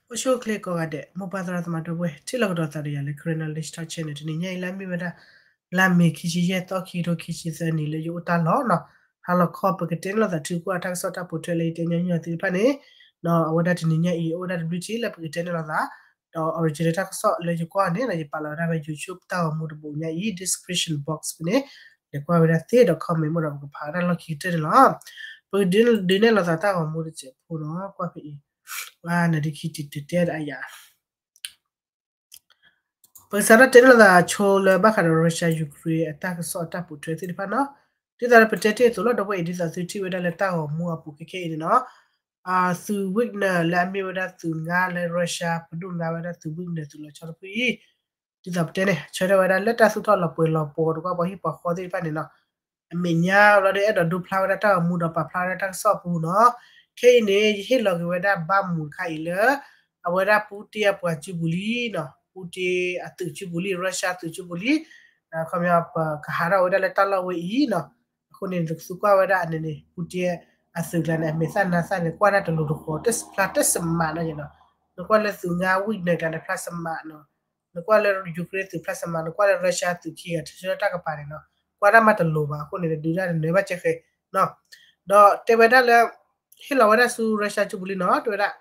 ဖိဆူၣ်ချ့ကိးဂၤဒဲး မိၢ်ပၢ်သရၣ်သမါဒီပုၢ်ဝဲၢ် ထံၣ်လိာ်ကဒီးသးဒီးယၤလၢ Karen Knowledge Talk Channel တနံၤညါအံၤလၢအမ့ၢ်ဝဲဒၣ် လါမ့ၤခံဆံယဲၢ်သီ ခံကထိခံဆံသၢနံၣ်လၢယအိၣ်တၢ်လီၢ်နီၤ, ဟါလီၤခီ ပကတဲန့ၢ်လိာ်သးထုကွၢ်တၢ်ကစီၣ်တၢ်ပိာ်ထွဲလၢယတဲညီနုၢ်အီၤသ့ၣ်တဖၣ်န့ၣ်, ဒီးအဝဲဒၣ်တနံၤညါအံၤ အိၣ်ဝဲဒၣ်တဘျုးထံၣ်လၢပကတဲန့ၢ်လိာ်သး, ဒီး original တၢ်ကစီၣ်လၢယကွၢ်န့ၣ် ယပာ်လီၤဝဲဒၣ်ဖဲ YouTube တၢ်ဂီၤမူတဘိညါအံၤ description box ဖဲန့ၣ်, လဲၤကွၢ်ဝဲဒၣ်သ့ဒီး comment မ့ၢ်ဒီးပကဖးဝဲဒၣ်လီၢ်ခံကတၢၢ်န့ၣ်လီၤ. ပကဒုးနဲၣ်လိာ်သးတၢ်ဂီၤမူတစဲးဖိနီၤ, ကွၢ်ဖဲအံၤ, ဝါနဒခံတတဲတအယၤ ပကစးထီၣ်တဲန့ၢ်လိာ်သးဆိလၢဘၣ်ဃးဒီး Russia Ukraine အတၢ်ကစီၣ်အတၢ်ပိာ်ထွဲသ့ၣ်တဖၣ်နီၤ. ဒ်သိးလၢပတဲတ့ၢ်အသိးလီၤ ဒီပုၢ်ဝဲၢ်အံၤ ဒ်သိးသုထံၣ်ဝဲဒၣ်လၢတၢ်ဂီၤမူအပူၤခဲခဲအံၤန့ၣ်နီၤ, သုး Wagner လၢအမ့ၢ်ဝဲဒၣ်သုးငါလၢ Russia ပဒိၣ်ငါဝဲဒၣ်သုး Wagner သုးလီၤဆီတဖုအံၤ, ဒ်သိးပတဲန့ၣ် ဆၢထၢၣ်ဝဲဒၣ်လၢတၢ်သူၣ်ထီၣ်လီၤပှဲၤလီၤပှီၤ တကွၢ်ပှၤဟံၣ်ပှၤဃီသ့ၣ်တဖၣ်န့ၣ်နီၤ, အမဲာ်ညါလီၤဒီးအဲၣ်ဒိးဒိဖျါဝဲဒၣ်တၢ်ဂီၤမူဒီးပာ်ဖျါဝဲဒၣ်တၢ်ကစီၣ်အပူၤနီၤ. ခဲအံၤန့ၣ် ယဟ့ၣ်လီၤက့ၤဝဲဒၣ်ဘၣ်မူတခါအံၤလၢ အဝဲဒၣ် Putin အပှၤစုပူၤလံနီၤ, Putin အသုးစုပူၤလံ Russia သုးစုပူၤလံ, ခီပညီ ပကဟးထီၣ်ဝဲဒၣ်လၢတၢ်လီၢ်ဝဲအံၤနီၤ. အဃိန့ၣ် သုကွၢ်ဝဲဒၣ်အန့ၣ်န့ၣ် Putin အသုးကျါန့ၣ် အမဲာ်သၣ်နါသၣ်န့ၣ် ကွၢ်တၢ်တလိၤတဃီၤ ဖျါတစမးနီၤနီၤ, နကွၢ်လၢသုးငါ Wagner ကျါန့ၣ် ဖျါစမးနီၤ, နကွၢ်လၢ Ukraine သုးဖျါစမး, နကွၢ်လၢ Russia သုးခံဂၤ ဆၢထၢၣ်တၢ်ကပၤန့ၣ်နီၤ, ကွၢ်တၢ်မးတလိၤဘၣ် အဃိန့ၣ် ဒုးတၢ်တနၢၤဘၣ်ကဲဃဲနီၤ. ဒီးတဲဝဲဒၣ်လၢ ဟ့ၣ်လီၤဝဲဒၣ်ဆူ Russia စုပူၤလံနီၤ, တဲဝဲဒၣ်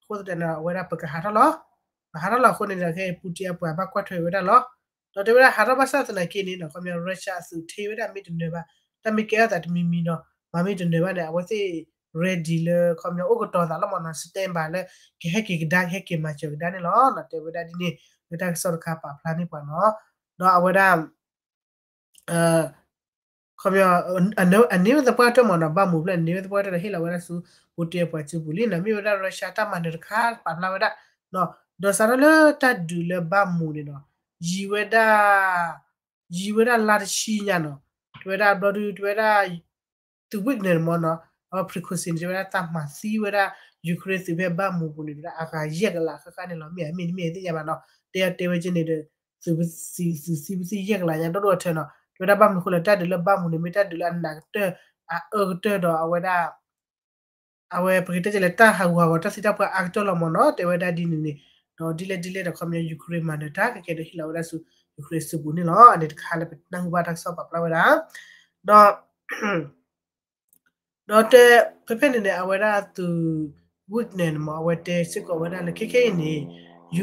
အဃိသတးန့ၣ် အဝဲဒၣ်ပကဟးထီၣ်လီၤ, ပဟးထီၣ်လီၤအဃိန့ၣ်ဒီး ခဲအံၤ Putin အပှၤဘၣ်ကွၢ်ထွဲဝဲဒၣ်လီၤ. ဒီးတဲဝဲဒၣ်ဟးထီၣ်ဘၣ်ဆၣ်သနာ်က့န့ၣ်နီၤ ခီပညီ Russia အသုးထံဝဲဒၣ်မ့ၢ်တနၢၤဘၣ်, တၢ်မ့ၢ်ကဲထီၣ်သးတမံၤမံၤနီၤ, မၤမ့ၢ်တနၢၤဘၣ်န့ၣ် အဝဲသ့ၣ် ready လၢ ခီပညီ အိၣ်ကတီၤသးလီၤမ့ၢ်နီၤ, stand by လၢ ကဟဲက့ၤကဒါ ကဟဲက့ၤမၤစၢၤကဒါန့ၣ်လီၤ. တဲဝဲဒၣ်ဒ်န့ၣ် လၢတၢ်ကစီၣ်တခါပာ်ဖျါန့ၢ်ပှၤနီၤ. ဒီးအဝဲဒၣ် ခီပညီ အန့ၢ်ဝဲသပှၢ်တၢၢ်မ့ၢ်နီၤ, ဘၣ်မူဖျၢၣ်န့ၣ် န့ၢ်ဝဲသပှၢ်တၢၢ်ဒီးဟ့ၣ်လီၤဝဲဒၣ်ဆူ Putin အပှၤစုပူၤလံနီၤ. မ့ၢ်ဝဲဒၣ် Russia တၢ်မၤနၢၤတခါပာ်ဖျါဝဲဒၣ်, ဒီးစးထီၣ်လၢတၢ်ဒုးလၢဘၣ်မူန့ၣ်နီၤ, ယံၤဝဲဒၣ် ယံၤဝဲဒၣ်လါတဆံညါနီၤ, တဲဝဲဒၣ်ဘျီဒု တဲဝဲဒၣ် သုး Wagner န့ၣ်မ့ၢ်နီၤ, အဝဲ precursor န့ၣ် တဲဝဲဒၣ်တၢ်မၤသံဝဲဒၣ် Ukraine သုးဖဲဘၣ်မူပူၤန့ၣ် တဲဝဲဒၣ်အဂၤယဲၢ်ကလးဃၣ်ဃၣ်န့ၣ်လီၤ. မ့ၢ်အမ့ၢ်တမ့ၢ်သ့ၣ်ညါဘၣ်နီၤ, တဲတဲဝဲက့န့ၣ်ဒီး သုး သုးသံပသံယဲၢ်ကလးညါ ဒိၣ်ဒိၣ်အထၢနီၤ. တဲဝဲဒၣ်ဘၣ်မနုၤဃိလဲၣ် တၢ်ဒုးလၢဘၣ်မူန့ၣ် မ့ၢ်တၢ်ဒုးလၢအနးကတၢၢ် အအၢကတၢၢ်ဒီးအဝဲဒၣ် အဝဲပကတဲက့ၤလၢတၢ်ဟးဂူာ်ဟးဂီၤတၢ်သံတၢ်ပှၢ်အါကတၢၢ်လီၤမ့ၢ်နီၤ. တဲဝဲဒၣ်ဒ်န့ၣ်န့ၣ်, ဒီးဒ်လဲၣ်ဒ်လဲၣ်ဒီး ခီပညီ Ukraine မၤနၢၤတၢ်ကကဲဒီးဟ့ၣ်လီၤဝဲဒၣ်ဆူ Ukraine စုပူၤန့ၣ်လီၤ. အန့ၣ်တခါလၢပနၢ်ဟူဘၣ်တၢ်ကစီၣ်ပာ်ဖျါဝဲဒၣ်, ဒီး ဒီးတဲ ဖဲဖဲန့ၣ်န့ၣ် အဝဲဒၣ်သုး Wagner န့ၣ်မ့ၢ် အဝဲတဲစ့ၢ်ကီးဝဲဒၣ်လၢခဲခဲအံၤန့ၣ်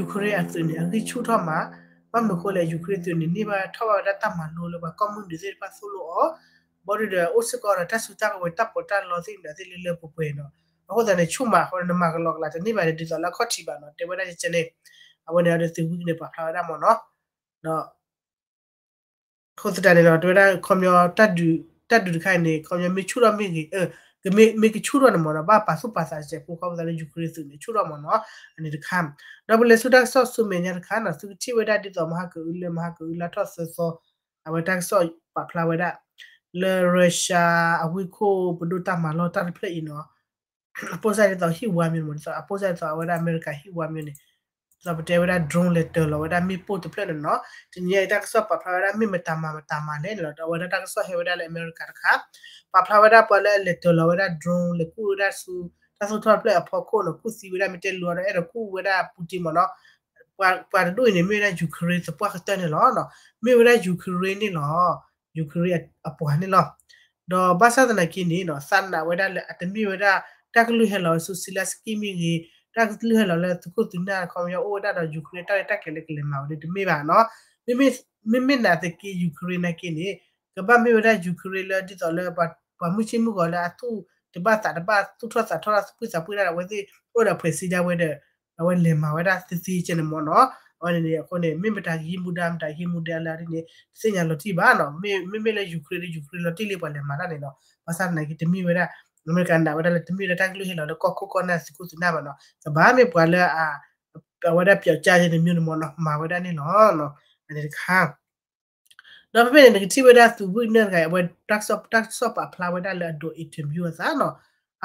Ukraine အသုးန့ၣ် အဂံၢ်ဆူၣ်ထီၣ်မး, ဘၣ်မနုၤဃိလဲၣ် Ukraine သုးန့ၣ် န့ၢ်ဘၣ်ထီၣ်ဘၣ်ဝဲဒၣ်တၢ်မၤလိလၢပှၤကီၢ်မုၢ်နုာ်သ့ၣ်တဖၣ်သိၣ်လိအီၤ, ဘီဒုဒီး အိၣ်စ့ၢ်ကီးဒီးတၢ်စုတၢ်ကဝဲၤတၢ်ပီးတၢ်လီသ့ၣ်မနုၤသ့ၣ်လၢလၢပှဲၤပှဲၤနီၤ. အဃိသတးန့ၣ် ဆူၣ်မးအဃိန့ၣ် နမၤကလီကလးတန့ၢ်ဘၣ်န့ၣ် ဒ်သိးလၢအခီၣ်ထံးဘၣ်နီၤ. တဲဝဲဒၣ်ကဲန့ၣ် အဝဲန့ၣ်အဒုးသုး Wagner န့ၣ် ပာ်ဖျါဝဲဒၣ်မ့ၢ်နီၤ. ဒီး အဃိသတးန့ၣ်ဒီး တဲဝဲဒၣ်ခီပညီ တၢ်ဒုးတခါအံၤန့ၣ် ခီပညီမ့ၢ်ဆူၣ်ထီၣ်မ့ၢ်ဂ့ၤ, မ့ၢ်ကဆူၣ်ထီၣ်န့ၣ်မ့ၢ်နီၤ ဘၣ်ပာ်သူၣ်ပာ်သးစဲးဖိ ခီဖျိလၢ Ukraine သုးန့ၣ် ဆူၣ်ထီၣ်မ့ၢ်နီၤ. အန့ၣ်တခါ, ဒီးပလဲၤဆူတၢ်ကစီၣ်ဆူမဲာ်ညါတခါနီၤ သုကထံၣ်ဝဲဒၣ်ဒ်သိးမဟါကအုလၢ မဟါကအုလါထီၣ်သၢသီ, အဝဲတၢ်ကစီၣ်ပာ်ဖျါဝဲဒၣ် လၢ Russia အဝ့ၢ်ခိၣ်ပဒိၣ်တၢ်မၤလီၢ်တၢ်တဖျၢၣ်အံၤနီၤ အပိၢ်စၢ်ဒ်သိးဟံၣ်ဝါမျိၤန့ၣ်မ့ၢ် အပိၢ်စၢ်ဒ်သိးအဝဲဒၣ်အမဲရကၤဟံၣ်ဝါမျိၤန့ၣ် ဒ်သိးပတဲဝဲဒၣ် drone လဲၤတၢၤလီၤဝဲဒၣ်မ့ၣ်ပိၢ်တဖျၢၣ်န့ၣ်နီၤ. တနံၤအံၤတၢ်ကစီၣ်ပာ်ဖျါဝဲဒၣ်မ့ၢ်မတၤမၤမတၤမၤလဲၣ်န့ၣ်လီၤ. ဒီးအဝဲဒၣ်တၢ်ကစီၣ်ဟဲဝဲဒၣ်လၢအမဲရကၤတခါ ပာ်ဖျါဝဲဒၣ်ပှၤလၢအလဲၤတၢၤလီၤဝဲဒၣ် drone လဲၤကူၣ်ဝဲဒၣ်ဆူ တၢ်သူၣ်ထီၣ်တဖျၢၣ်အဖီခိၣ်န့ၣ် ကူၣ်သံဝဲဒၣ်မ့ၢ်တဲလိၤဒီးအဲၣ်ဒိးကူၣ်ဝဲဒၣ် Putin မ့ၢ်နီၤ ပှၤတဒူၣ်အံၤန့ၣ် မ့ၢ်ဝဲဒၣ် Ukraine သပှၢ်ကတၢၢ်န့ၣ်လီၤ. မ့ၢ်ဝဲဒၣ် Ukraine န့ၣ်လီၤ. Ukraine အပှၤန့ၣ်လီၤ. ဒီးဘၣ်ဆၣ်သနာ်က့န့ၣ် သးနာ်ဝဲဒၣ်လၢအတမ့ၢ်ဝဲဒၣ် တၢ်ကလုၢ်ဟဲလီၤဝဲဆူ Zelenskyy မ့ၢ်ဂ့ၤ, တၢ်ကလုၢ်ဟဲလီၤလၢသုးခိၣ်သုးနၢ် ခီပညီအိၣ်ဝဲဒၣ်ဒီး Ukraine တၢ်ရဲၣ်တၢ်ကျဲၤလၢကလဲၤမၤဝဲန့ၣ် တမ့ၢ်ဘၣ်နီၤ. မ့မ့ၢ်နာ်သက့ Ukraine နာ်က့န့ၣ် ကဘၣ်မ့ၢ်ဝဲဒၣ် Ukraine လၢဒ်သိးလၢ ပှၤမုၢ်ဆ့ၣ်မုၢ်ဂီၤလၢအသူၣ်တဘၣ်သးတဘၣ် သူၣ်ထီၣ်သးထီၣ် သူၣ်ဖှံသးဖှံဒၣ်ဒီး အဝဲသ့ၣ်အိၣ်ဒီး ဖွဲ့စည်း ဒၣ်ဝဲဒီး အဝဲလဲၤမၤဝဲဒၣ်သ့သ့ကဲန့ၣ်မ့ၢ်နီၤ. အဝဲန့ၣ်န့ၣ် အဃိန့ၣ် မ့ၢ်မတၤကဟံးမူဒါ မတၤကဟံးမူဒါလၢဒ်န့ၣ် တသ့ၣ်ညါလီၤတံၢ်ဘၣ်နီၤ. မ့မ့ၢ်လၢ Ukraine ဒီး Ukraine လီၤတံၢ်လံပှၤလဲၤမၤတၢ်န့ၣ်နီၤ. ဘၣ်ဆၣ်သနာ်က့ တမ့ၢ်ဝဲဒၣ် အမဲရကၤနာ်ဝဲဒၣ်လၢ တမ့ၢ်ဝဲဒၣ်တၢ်ကလုၢ်ဟဲလီၤလၢကီၢ်ခိၣ်ကီၢ်နၢ်သုးခိၣ်သုးနၢ်ဘၣ်နီၤ. ကဘၣ်မ့ၢ်ပှၤလၢ အဝဲဒၣ်ပျီကၠါန့ၣ်မ့ၢ်န့ၣ်မ့ၢ်နီၤ မၤဝဲဒၣ်န့ၣ်လီၤ. အန့ၣ်တခါ ဒီးဖဲဖဲန့ၣ် နကထံၣ်ဝဲဒၣ်သုး Wagner တဂၤ အဝဲတၢ်ကစီၣ်ပာ်ဖျါဝဲဒၣ်လၢအဒိး interview အသးနီၤ.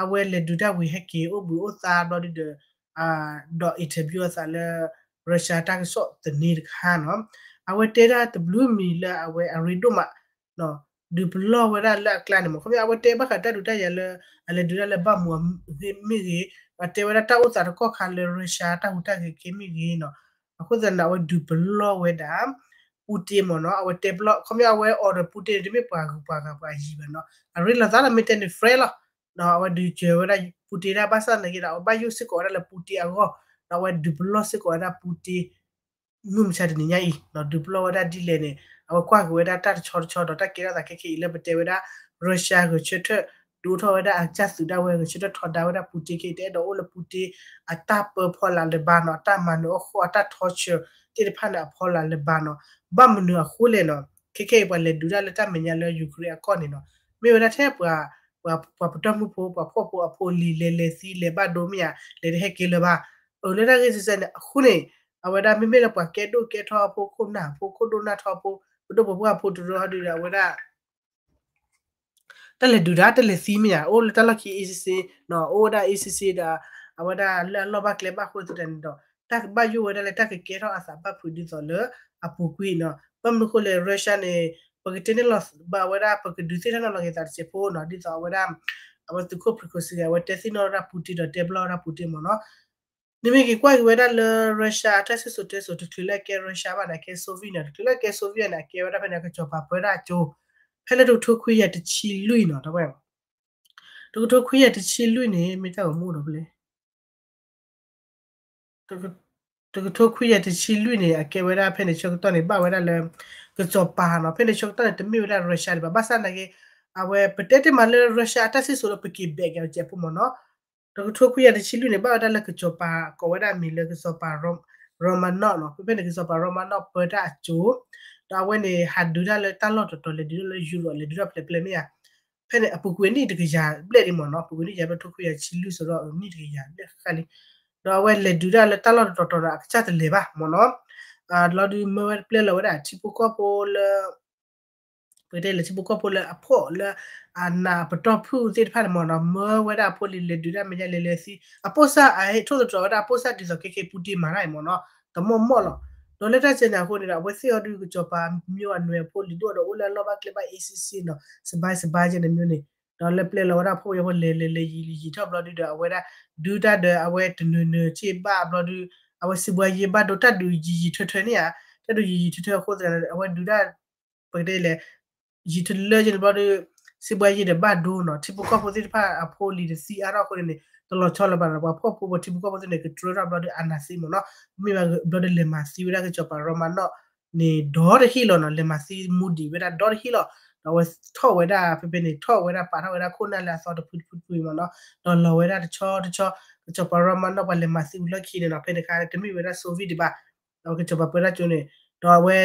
အဝဲလဲၤဒုးတၢ်ဝံၤဟဲက့ၤအိၣ်ဘှံးအိၣ်သါဘျီဒုဒီး ဒီး interview အသးလၢ Russia တၢ်ကစီၣ်သန့တခါနီၤ. အဝဲတဲဒၣ်တဘျုးမံၤလၢအဝဲအရ့ဒိၣ်မးနီၤ. ဒုးပလီၢ်ဝဲဒၣ်လၢအကျါန့ၣ်မ့ၢ် ခီဖျိအဝဲတဲဘၣ်ဃးတၢ်ဒုးတၢ်ယၤလၢ အလဲၤဒုးတၢ်လၢဘၣ်မူအဂ့ၢ်မ့ၢ်ဂ့ၤ, ဒီးတဲဝဲဒၣ်တၢ်အိၣ်သးတကီၢ်ခါလၢ Russia တၢ်ဟူးတၢ်ဂဲၤက့မ့ၢ်ဂ့ၤနီၤ, အဃိသတးန့ၣ် အဝဲဒုးပလီၢ်ဝဲဒၣ် Putin မ့ၢ်နီၤ, အဝဲတဲပလီၢ် ခီဖျိအဝဲ order Putin န့ၣ် တမ့ၢ်ပှၤဂုၤပှၤဂၤပှၤယံၤဘၣ်နီၤ, အရ့လိာ်သးလီၤ မ့ၢ်တဲန့ၣ် friend လီၤ, ဒီးအဝဲဒုးစၢၤဝဲဒၣ် Putin ဒၣ်ဘၣ်ဆၣ်သနာ်က့ဒီး အဝဲဘၣ်ယိၣ်စ့ၢ်ကီးဝဲဒၣ်လၢ Putin အဂီၢ်, ဒီးအဝဲဒုးပလီၢ်စ့ၢ်ကီးဝဲဒၣ် Putin မုၢ်မဆါတနံၤညါအံၤ ဒုးပလီၢ်ဝဲဒၣ်ဒ်လဲၣ်န့ၣ် အဝဲကွၢ်က့ၤဝဲဒၣ်တၢ်တဆီတဆီ ဒီးတၢ်ကဲထီၣ်သးခဲခဲအံၤလၢပတဲဝဲဒၣ် Russia ဂဲၤဆၢထၢၣ် ဒုးအိၣ်ထီၣ်ဝဲဒၣ်အကစၢ်သုးဒၣ်ဝဲ ဂဲၤဆၢထၢၣ်ထီဒါဝဲဒၣ် Putin ခဲအံၤ တအဲၣ်ဒိးအိၣ်လၢ Putin အတၢ်ပၢဖီလာ်လၢၤဘၣ်နီၤ, အတၢ်မၤနၢၤအီၣ်ဃီ အတၢ် torture သ့ၣ်တဖၣ်န့ၣ်အဖီလာ်လၢၤဘၣ်နီၤ, ဘၣ်မနုၤအဃိလဲၣ်နီၤ, ခဲခဲအံၤပှၤလဲၤဒုးတၢ်လၢတၢ်မဲာ်ညါလၢ Ukraine အကီၢ်န့ၣ်နီၤ, မ့ၢ်ဝဲဒၣ်ထဲပှၤ ပှၤပတီၢ်မုၢ်ဖိ ပှၤဖှီၣ်ဖိအဖိလံၤလဲၤလဲၤသံလဲၤဘၣ်ဒိမ့ၢ်ဧါ, လဲၤတဟဲက့ၤလၢၤဘၣ်, အၢ လၢတၢ်ဂ့ၢ်စဲးစဲးန့ၣ် အဃိန့ၣ် အဝဲဒၣ်မ့မ့ၢ်လၢပှၤကဲဒိၣ်ကဲထီအဖိ ခိၣ်နၢ်ဖိ ခိၣ်ဒိၣ်နၢ်ထီအဖိ ပဒိၣ်ပပှၢ်ဖိတရၢဟီဒုဒီး အဝဲဒၣ် တၢ်လဲၤဒုးတၢ် တၢ်လဲၤသံမ့ၢ်ဧါ, အိၣ်လၢတၢ်လီၢ်ခံ အ့စ့စ့နီၤ, အိၣ်ဝဲဒၣ် အ့စ့စ့ဒီး အဝဲဒၣ်လၢအလီၢ်ဘၣ်ကျဲဘၣ်ဃိသတးန့ၣ်ဒီး တၢ်ကဘၣ်ယိၣ်ဝဲဒၣ်လၢတၢ်ကကဲထီၣ်အသးဘၣ်ဖုးဒ်သိးလၢအပူၤကွံာ်နီၤ, ဘၣ်မနုၤအဃိလဲၣ် Russia န့ၣ် ပကတဲန့ၣ်လီၤဘၣ်ဝဲဒၣ် ပကဒုးသ့ၣ်နီၣ်လီၤက့ၤသးတစဲးဖိနီၤ, ဒ်သိးအဝဲဒၣ် အဝဲသုးခိၣ် Prigozhin အဝဲတဲသ့ၣ်နီၣ်ဝဲဒၣ် Putin ဒီးတဲပလီၢ်ဝဲဒၣ် Putin မ့ၢ်နီၤ, နမ့ၢ်က့ၤကွၢ်က့ၤဝဲဒၣ်လၢ Russia အတၢ်စံၣ်စိၤတဲစိၤ တချုးလၢအကဲ Russia ဘၣ်န့ၣ် အကဲ Soviet န့ၣ် တချုးလၢအကဲ Soviet န့ၣ် အကဲဝဲဒၣ်ဖဲန့ၣ် ကစီၤပၤပၢတၢ်အကၠိ, ဖဲလၢတကထိခွံကယၤတဆံလွံၢ်နီၤ, တကထိခွံကယၤတဆံလွံၢ်န့ၣ် မ့ၢ်တၢ်ဂီၤမူဒီးဖဲလဲၣ် တကထိခွံကယၤတဆံလွံၢ်န့ၣ် အကဲဝဲဒၣ်ဖဲန့ၣ်ဆၢကတီၢ်န့ၣ် ဘၣ်ဝဲဒၣ်လၢ ကစီၤပၤနီၤ, ဖဲန့ၣ်ဆၢကတီၢ်န့ၣ် တမ့ၢ်ဝဲဒၣ် Russia ဒံးဘၣ်, ဘၣ်ဆၣ်သနာ်က့ အဝဲပတဲတ့ၢ်မးလၢ Russia အတၢ်စံၣ်စိၤလၢပက့ၤဘဲးက့ၤအီၤတစဲးဖိမ့ၢ်နီၤ, တကထိခွံကယၤတဆံလွံၢ်န့ၣ် ဘၣ်ဝဲဒၣ်လၢကစီၤပၤ ကိးဝဲဒၣ်မံၤလၢကစီၤပၤ Romanov နီၤ, ဖဲဖဲန့ၣ် ကစီၤပၤ Romanov ပၢတၢ်အကၠိ, ဒီးအဝဲန့ၣ် ဟးဒုးတၢ်လၢတၢ်လီၢ်တတီၤတီၤ လဲၤဒုးတၢ်လၢ Europe လဲၤဒုးတၢ်ဖျဲးဖျဲးမ့ၢ်ဧါ, ဖဲန့ၣ် အပူၤကွံာ်နံၣ်တကယၤဘျဲၣ်လံမ့ၢ်နီၤ, အပူၤကွံာ်နံၣ်တကယၤဘျဲၣ် တကထိခွံကယၤတဆံလွံၢ် ဆိုတော့ နံၣ်တကယၤဘျဲၣ်ဃၣ်ဃၣ်လံ, ဒီးအဝဲလဲၤဒုးတၢ်လၢတၢ်လီၢ်တတီၤတီၤဒီး အကစၢ်တလဲၤဘၣ်မ့ၢ်နီၤ, ဘျီဒုးမၢဝဲပျဲလီၤဝဲဒၣ်ထံဖိကီၢ်ဖိလၢ ပကတဲလၢထံဖိကီၢ်ဖိလၢအဖှီၣ်လၢ အနးပတီၢ်ဖုၣ်သ့ၣ်တဖၣ်န့ၣ်မ့ၢ်နီၤ, မၢဝဲဒၣ်အဖိလံၤလဲၤဒုးတၢ်မဲာ်ညါလဲၤလဲၤသံ, အပိၢ်စၢ်အဟဲထိၣ်သတြီၤဝဲဒၣ်အပိၢ်စၢ်ဒ်သိးခဲက့ Putin မၤတၢ်အံၤမ့ၢ်နီၤ, တမီၢ်မီၢ်လီၤ. ဒီးလၢတၢ်စဲန့ၣ်အဃိန့ၣ်ဒီး အဝဲသ့ၣ်အီၤဒုးကစီၤပၤ မျိုးအနွယ် အဖိလံၤဒိၣ်ဒီးအိၣ်လၢအလီၢ်ဘၣ်ကျဲဘၣ် အ့စ့စ့နီၤ, စဘါစဘါကဲန့ၣ်မျိုးန့ၣ်, ဒီးလၢပျဲလီၤဝဲဒၣ်ဖိဝဲဖိလဲၤလဲၤလဲၤယံာ်လံယံာ်ထီၣ်ဘျီဒုးဒီး အဝဲဒၣ်ဒုးတၢ်ဒီးအဝဲတနၢၤနၢၤက့ဘၣ်ဘျီဒုး အဝဲစံးဘှါယံာ်ဘၣ်ဒိတၢ်ဒုးယံာ်ယံာ်ထၢထၢန့ၣ်ဧါ, တၢ်ဒုးယံာ်ယံာ်ထၢထၢအဃိသတးန့ၣ် အဝဲဒုးတၢ် ပကတဲလဲၣ် ယံာ်တလၢကဲန့ၣ်ဘျီဒီး စံးဘှါယံာ်ဒီးဘၣ်ဒိနီၤ, ထံဖိကီၢ်ဖိသ့ၣ်တဖၣ်အဖိလံၤတသံအါထီၣ်အဃိန့ၣ်န့ၣ် တလီၤဆီလၢၤဘၣ်နီၤ, ပှၤဖှီၣ်ဖိပှၤထံဖိကီၢ်ဖိသ့ၣ်န့ၣ် ကတြၢထီၣ်ဘျီဒီး အာဏာသိမ်းမ့ၢ်နီၤ, မ့ၢ်ဘၣ်ဘျီဒီးလဲၤမၤသံဝဲဒၣ်ကစီၤပၤ Romanov န့ၣ် ဒီတဟံၣ်လီၤနီၤ, လဲၤမၤသံမူဒံးဝဲဒၣ်ဒီတဟံၣ်လီၤ, ဒီးအဝဲထီၣ်ဝဲဒၣ်ဖဲဖဲန့ၣ် ထီၣ်ဝဲဒၣ်ပာ်ထီၣ်ဝဲဒၣ်ခိၣ်နၢ်လၢအသီတဖုတဖုတဖုမ့ၢ်နီၤ, ဒီးလီၤဝဲဒၣ်တဆီတဆီ, ကစီၤပၤ Romanov ပှၤလဲၤမၤသံဝံၤလီၢ်ခံန့ၣ်နီၤ, ဖဲန့ၣ်အခါတမ့ၢ်ဝဲဒၣ် Soviet ဒံးဘၣ် အဝဲကစီၤပၤပၢတၢ်ကၠိန့ၣ်, ဒီးအဝဲ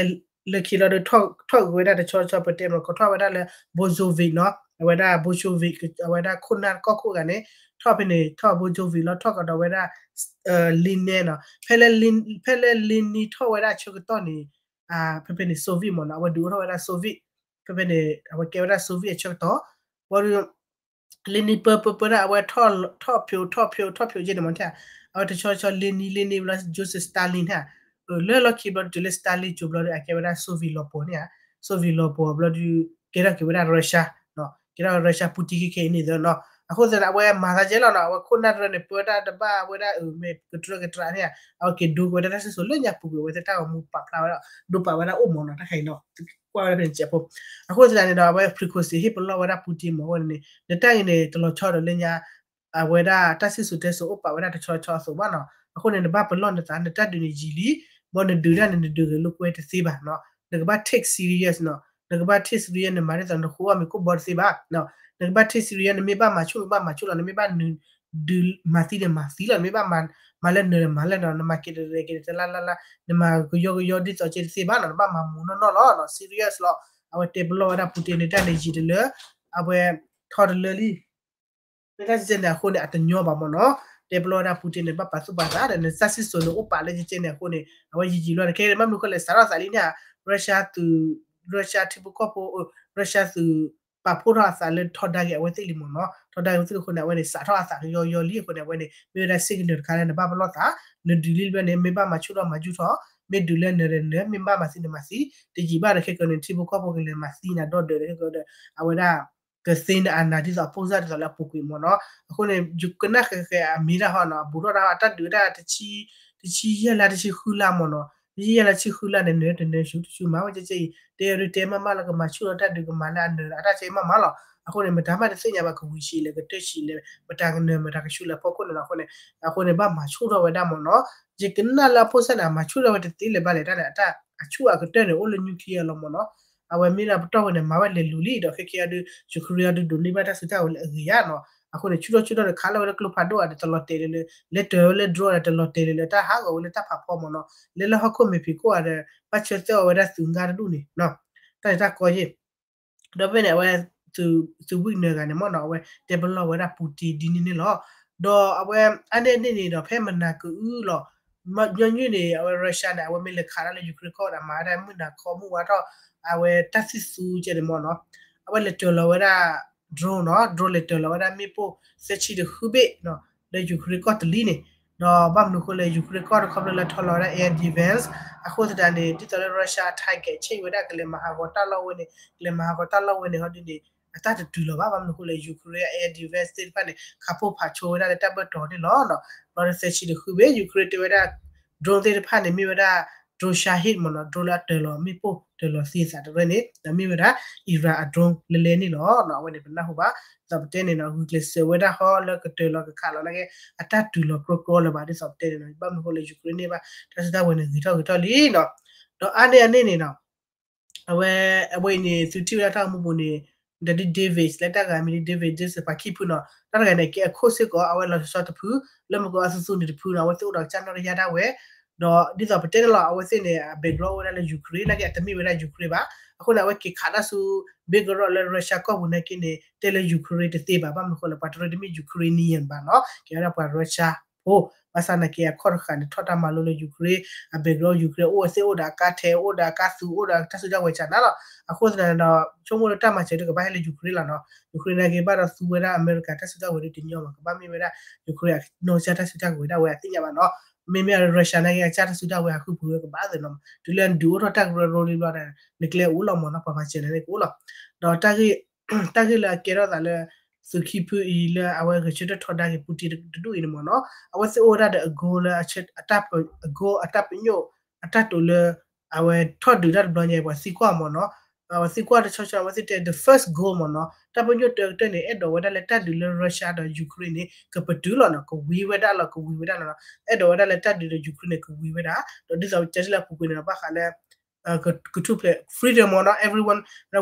လၢခံလီၤဒီး ထီၣ်က့ၤဝဲဒၣ်တဆီဆီပတဲမ့ၢ် ကထီၣ်ဝဲဒၣ်လၢ Bolshevik နီၤ, အဝဲဒၣ် Bolshevik အဝဲဒၣ်ခိၣ်နၢ်ကီၢ်ခိၣ်ဂၤန့ၣ် ထီၣ်ဖဲန့ၣ် ထီၣ် Bolshevik လီၤထီၣ်ကဒီးဝဲဒၣ် Lenin နီၤ, ဖဲလၢ Lenin ထီၣ်ဝဲဒၣ်ဆၢကတီၢ်န့ၣ် ဖဲဖဲန့ၣ် Soviet မ့ၢ်နီၤ, အဝဲဒုးအိၣ်ထီၣ်ဝဲဒၣ် Soviet ဖဲဖဲန့ၣ် အဝဲကဲဝဲဒၣ် Soviet အဆၢကတီၢ်, ဘၣ်ဒီး Lenin ပၢပၢပၢဒၣ် အဝဲထီၣ်ဖျိးထီၣ်ဖျိးထီၣ်ဖျိးကဲန့ၣ်မ့ၢ်နီၤ, အဝဲတဆီဆီ Lenin Lenin ဘျီ Joseph Stalin နီၤ, လၢလီၢ်ခံဘျီဒီးတုၤလၢ Stalin ကၠိဘျီဒီး အကဲဝဲဒၣ် Soviet လီၤပှီၤန့ၣ်ဧါ, Soviet လီၤပှီၤဘျီဒီး ကဲထီၣ်က့ၤဝဲဒၣ် Russia နီၤ, ကဲထီၣ် Russia Putin ခဲခဲအံၤန့ၣ်သနီၤ, အဃိသတးန့ၣ် အဝဲမၤသးကဲလီၤနီၤ, အဝဲခိၣ်နၢ်တရၢန့ၣ် ပၢတၢ်တဘၣ်ဝဲဒၣ်အမ့ၢ်ကတြၢကတြးန့ၣ်ဧါ, အဝဲက့ၤဒိက့ၤဝဲဒၣ်တၢ်စံၣ်စိၤလၢညါပူၤကွံာ် အဝဲသ့ၣ်တၢ်ဂီၤမူပာ်ဖျါဝဲဒၣ် ဒိပာ်ဝဲဒၣ်အိၣ်မ့ၢ်နီၤ, တၢ်ခဲအံၤနီၤ ကွၢ်ဝဲဒၣ်ဖဲန့ၣ်စဲးဖိ, အဃိသတးန့ၣ်ဒီး အဝဲ Prigozhin ဟ့ၣ်ပလီၢ်ဝဲဒၣ် Putin မ့ၢ်အဃိန့ၣ်န့ၣ် နတၢ်ဂ့ၢ်န့ၣ် တလီၤဆီဒီးလၢညါ အဝဲဒၣ်တၢ်စံၣ်စိၤတဲစိၤအိၣ်ပာ်ဝဲဒၣ်တဆီဆီအသိးဘၣ်နီၤ, အဃိန့ၣ် နဘၣ်ပလီၢ်နသး နတၢ်ဒုးန့ၣ်ယံာ်လံ, ဘၣ်နဒုးတၢ်န့ၣ် နဒုးဂဲၤလိာ်ကွဲတသ့ဘၣ်နီၤ, နကဘၣ် take serious နီၤ, နကဘၣ် take serious နမၤဒ်သိးနဃုအီၣ်မ့ၤကိၢ်ဘီတသ့ဘၣ်, နကဘၣ် take serious နမ့ၢ်ဘၣ်မၤဆူၣ် နဘၣ်မၤဆူၣ်လီၤ, နမ့ၢ်ဘၣ် ဒုးမၤသံန့ၣ်မၤသံလီၤ, နမ့ၢ်ဘၣ်မၤလၢနၢၤမၤလၢနၢၤ, နမၤက့ၤတရဲက့ၤတလါလါလါ, နမၤကယီကယီဒ်သိးကဲတသ့ဘၣ်နီၤ, နဘၣ်မၤမူနီၢ်နီၢ်လီၤ, serious လီၤ, အဝဲတဲပလီၢ်ဝဲဒၣ် Putin န့ၣ် တၢ်န့ၣ်ယံာ်တလၢ, အဝဲထီၣ်တလၢလံ လၢတၢ်ကဲန့ၣ်အဃိန့ၣ် အတညီဘၣ်မ့ၢ်နီၤ, တဲပလီၢ်ဝဲဒၣ် Putin န့ၣ် ဘၣ်ပာ်သူၣ်ပာ်သးဒီး နတၢ်စံၣ်စိၤန့ၣ်အိၣ်ပာ်လၢကဲန့ၣ်အဃိန့ၣ် အဝဲယံာ်ယံာ်လီၤန့ၣ် ခဲအံၤမ့ၢ်မနုၤဃိလဲၣ် စးထီၣ်သးလံန့ၣ်ဧါ, Russia သုး Russia ထံဖိကီၢ်ဖိ Russia သုး ပာ်ဖှိၣ်ထီၣ်အသးလၢထီဒါက့ၤအဝဲသ့ၣ်လံမ့ၢ်နီၤ, ထီဒါက့ၤအဝဲသ့ၣ်လံအဃိန့ၣ် အဝဲန့ၣ်စးထီၣ်အသးကယီယီလံအဃိန့ၣ် အဝဲန့ၣ် မ့ၢ်ဝဲဒၣ် signal တခါလၢနဘၣ်ပလီၢ်သး, နဒုးလံတဘျီန့ၣ် မ့ၢ်ဘၣ်မၤဆူၣ်ထီၣ်မၤဆူၣ်ထီၣ် မ့ၢ်ဒုးလၢနၢၤဒီးနၢၤ မ့ၢ်ဘၣ်မၤသံနမၤသံ တယံာ်ဘၣ်ဒီးခဲကနံၣ်န့ၣ် ထံဖိကီၢ်ဖိကလဲၤမၤသံနၤဒီဒၢးဒီးခဲကနံၣ်ဒီး အဝဲဒၣ် ကသ့နၤအနၢ်ဒ်သိးအဖိစၢ်ဒ်သိးလၢအပူၤကွံာ်မ့ၢ်နီၤ. အဃိန့ၣ် ယကနၣ်ဃဲဃဲအမ့ၢ်တၢ်ဟီနီၤ အဘူးထီၣ်တၢ်ဟီ အတၢ်ဒုးဝဲဒၣ် တဆံယဲၢ်လါ တဆံဃုလါမ့ၢ်နီၤ တဆံယဲၢ်လါ တဆံဃုလါန့ၣ် နၢၤတနၢၤဆူတဆူမၤဝဲကဲကဲအံၤ တဲအီၤဒုးတဲမးမးလၢကမၤဆူၣ်ထီၣ်တၢ်ဒုး ကမၤလၢအနၢၤအတၢ်ကဲမးမးလီၤ. အဃိန့ၣ် မတၤမးတသ့ၣ်ညါဘၣ် ကဝံၤဆံးလဲၣ် ကတၢၢ်ဆံးလဲၣ် မတၤကနၢၤမတၤကဆူၣ်လၢအဖီခိၣ်န့ၣ်လီၤ. အဃိန့ၣ် အဃိန့ၣ် ဘၣ်မၤဆူၣ်ထီၣ်ဝဲဒၣ်မ့ၢ်နီၤ. ယကနၣ်လၢအဖိစၢ်န့ၣ် အမၤဆူၣ်ထီၣ်ဝဲတသ့လၢၤဘၣ်လဲၣ် တၢ်န့ၣ် အတၢ်အဆူၣ်အကတၢၢ်န့ၣ် အိၣ်လၢ nuclear လီၤမ့ၢ်နီၤ. အဝဲမ့ၢ်လၢပတီၢ်ဝဲန့ၣ် မၤဝဲလဲၤလူၤလံဒီး ခဲကဲအီၤဒုး Ukraine အီၤဒုးဒိးန့ၢ်ဘၣ်တၢ်စုတၢ်ဝဲၤလၢအဂ့ၤဧါနီၤ. အဃိန့ၣ် ဆူၣ်ထီၣ်ဆူၣ်ထီၣ်န့ၣ် ခးလီၤဝဲလၢကျိဖးဒိၣ်ဧါဒီး တလီၤတဲာ်လၢလၢ လဲၤတၢၤဝဲလၢ drone ဒီး တလီၤတဲာ်လၢလၢ တၢ်ဟးဂီၤဝဲလၢတၢ်ဖးဖီမ့ၢ်နီၤ. လဲၤလၢဟီၣ်ခိၣ်မဲာ်ဖံးခိၣ်ဧါဒီး ဘၣ်ဆၢသၢၣ်အီၤဝဲဒၣ်သုးငါတဒူၣ်န့ၣ် တၢ်န့ၣ်တၢ်ကီယ့ၢ် ဒီးဖဲန့ၣ် အဝဲ သုးဝံၣ်နၢၤဂၤန့ၣ်မ့ၢ်နီၤ အဝဲတဲပလီၢ်ဝဲဒၣ် Putin ဒ်န့ၣ်န့ၣ်လီၤ. ဒီးအဝဲအါန့ၢ်န့ၣ်န့ၣ်ဒီး ဖဲမနၤကအုလီၤ ညီနုၢ်န့ၣ် အဝဲ Russia န့ၣ် အဝဲမ့ၢ်လဲၤခးတၢ်လၢ Ukraine ကီၢ်ဒီး မၤဝဲဒၣ်မုၢ်နၤခီမုၢ်ဝါထီၣ် အဝဲတၢ်သံၣ်သူကဲန့ၣ်မ့ၢ်နီၤ အဝဲလဲၤတၢၤလီၤဝဲဒၣ် drone နီၤ drone လဲၤတၢၤလီၤဝဲဒၣ်မ့ၣ်ပိၢ်သၢဆံတဃုဘ့ၣ်နီၤ လၢ Ukraine ကီၢ်တလံၤန့ၣ် ဒီးဘၣ်မနုၤဃိလၢ Ukraine ကီၢ်တခီဖျိလၢထီလီၤဝဲဒၣ် air defense အဃိသတးန့ၣ် ဒ်သိးလၢ Russia အ target ဆဲးဝဲဒၣ်ကလဲၤမၤဟးဂီၤတၢ်လီၢ်ဝဲန့ၣ် ကလဲၤမၤဟးဂီၤတၢ်လီၢ်ဝဲန့ၣ် ဟီဒ်န့ၣ် အတၢ်တတုၤလီၤဘၣ် ဘၣ်မနုၤဃိလၢ Ukraine အ air defense သ့ၣ်တဖၣ်န့ၣ် ခးပိၢ်ဖးဆိဝဲဒၣ်လၢတၢ်ဘၢၣ်တီၤန့ၣ်လီၤ. ဘျီဒီးသၢဆံတဃုဘ့ၣ် Ukraine တဲဝဲဒၣ် drone သ့ၣ်တဖၣ်န့ၣ် မ့ၢ်ဝဲဒၣ် drone Shahed မ့ၢ်နီၤ drone လၢအတၢၤလီၤမ့ၣ်ပိၢ်တၢၤလီၤသ့သးတရဲၣ်န့ၣ် ဒီးမ့ၢ်ဝဲဒၣ် Iran အ drone လဲၤလဲၤန့ၣ်လီၤ. အဝဲန့ၣ်ပနၢ်ဟူဘၣ် ဒ်သိးပတဲန့ၣ်နီၤ ဂုာ်ကျဲးစၢးဝဲဒၣ်ဟီလၢကတၢၤလီၤကခးလီၤနာ်က့ အတၢ်တုၤလီၤကြီကြီလၢၤဘၣ် ဒ်သိးပတဲန့ၣ်နီၤ ဘၣ်မနုၤဃိလၢ Ukraine န့ၣ်ဘၣ် တၢ်စုတၢ်ဝဲၤန့ၣ်ဂ့ၤထီၣ်ဂ့ၤထီၣ်လံနီၤ. ဒီးအါန့ၢ်အန့ၣ်န့ၣ်နီၤ အဝဲ အဝဲအံၤန့ၣ် သုထံၣ်ဝဲဒၣ်တၢ်ဂီၤမူပူၤန့ၣ် ဒီးဒ် David လၢတၢ်ဂၤမံၤဒ် David ဒ်စပၤခံဖုနီၤ တၢ်တဂၤန့ၣ် ကဲအခိၣ်စ့ၢ်ကီး အဝဲလီၤဆီတဖု လၢမုၢ်ကီအသူသူန့ၣ်တဖုနီၤ အဝဲသ့ၣ်အိၣ်ဒီးကစၢ်နီၣ်တယၢ်ဒၣ်ဝဲ ဒီးဒ်သိးပတဲန့ၣ်လီၤ အဝဲသ့ၣ်န့ၣ် အ background အိၣ်ဝဲဒၣ်လၢ Ukraine နာ်က့ အတမ့ၢ်ဝဲဒၣ် Ukraine ဘၣ်. အဃိန့ၣ် အဝဲက့ၤခးတၢ်ဆူ background လၢ Russia ကီၢ်ပူၤနာ်က့န့ၣ် တဲလၢ Ukraine တသ့ဘၣ် ဘၣ်မနုၤဃိလၢ ပှၤတရၢတမ့ၢ် Ukrainian ဘၣ်နီၤ ကဲဝဲဒၣ်ပှၤ Russia ဖိ ဘၣ်ဆၣ်နာ်က့အခီၣ်တဃာ်န့ၣ် ထီၣ်တၢ်မၤလိလၢ Ukraine အ background Ukraine အိၣ်ဝဲသ့ၣ်အိၣ်ဒီးအကါထဲ အိၣ်ဒီးအကါသူ အိၣ်ဒီးတၢ်စုတၢ်ဝဲၤဆၣ်နၤလီၤ. အဃိသတးန့ၣ်ဒီး ဆိကမိၣ်လၢတၢ်မၤစၢၤဒ်ကဘၣ်ဟဲလၢ Ukraine လီၤနီၤ. Ukraine နာ်က့ဘၣ်ဒီးသူဝဲဒၣ်အမဲရကၤတၢ်စုတၢ်ဝဲၤဒ်တညီမး ကဘၣ်မ့ၢ်ဝဲဒၣ် Ukraine အနီၢ်ကစၢ်တၢ်စုတၢ်ကဝဲၤဒၣ်ဝဲအသ့ၣ်ညါဘၣ်နီၤ. မ့မ့ၢ် Russia နာ်က့ အကစၢ်တၢ်စုတၢ်ဝဲၤဟးဃုပူၤဝဲကဘၣ်သ့နီၤ. တုၤလၢဒုးအိၣ်ထီၣ်တၢ်ကရၢကရိလံဘျီဒီး နကျဲအိၣ်လီၤမးနီၤ ပှၤမၤစၢၤနၤန့ၣ်ကအိၣ်လီၤ. ဒီး တၢ်ဂ့ၢ်လၢအကဲထီၣ်သးလၢ သုးခံဖုအံၤလၢအဝဲဂဲၤဆၢထၢၣ်ထီဒါက့ၤ Putin တဒူၣ်အံၤန့ၣ်မ့ၢ်နီၤ အဝဲသ့ၣ်အိၣ်ဝဲဒၣ်ဒီးအ goal လၢ အ goal အတၢ်ပညိၣ် အတၢ်တိာ်လၢ အဝဲထီၣ်ဒုးတၢ်တဘျီညါအံၤ ပှၤသံကွၢ်မ့ၢ်နီၤ ပှၤသံကွၢ်တဆီဆီ အဝဲသ့ၣ်တဲ the first goal မ့ၢ်နီၤ တၢ်ပညိၣ်တၢကတၢၢ်န့ၣ် အဲၣ်ဒိးဝဲဒၣ်လၢတၢ်ဒုးလၢ Russia ဒီး Ukraine န့ၣ် ကပတုာ်လီၤနီၤ ကဝံၤဝဲဒၣ်လီၤ ကဝံၤဝဲဒၣ်လီၤနီၤ အဲၣ်ဒိးဝဲဒၣ်လၢတၢ်ဒုးဒီး Ukraine န့ၣ် ကဝံၤဝဲဒၣ် ဒီးဒ်သိးကဲထီၣ်လၢအပူၤကွံာ်န့ၣ်ဒီး ဘၣ်ဃးလၢ ကထူၣ်ဖျဲး freedom မ့ၢ်နီၤ everyone